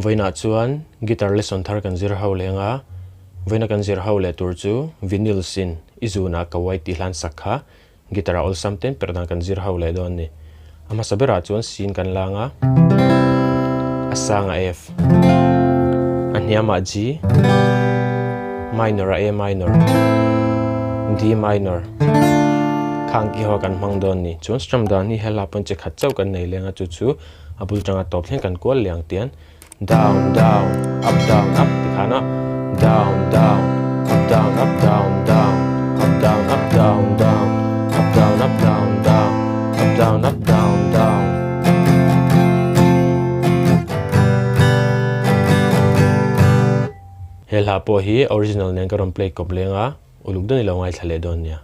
Vawiinah chuan guitar lesson thar kan zir ho leng a, vawiina kan zir ho leh tur chu vinyl sin i zunah ka uai tih hlan sak kha guitar ah awlsam ten perh dan kan zir ho leh dawn a ni. A hmasa berah chuan sin kan lang a, a sangah F, a hniamah G, minor ah A minor, D minor, khang ki ho kan hmang dawn a ni. Chuan strum dan hi hela pawn chi khat chauh kan nei leng a chu chu a bul tanga tawp thleng kan kual liang tian down down up down up ti khan a down down up down up down down up down up down down up down up down down up down up down down. He hla pawh hi original nen ka rawn play kawp leng a, uluk dawn i lo ngaithla leh dawn nia.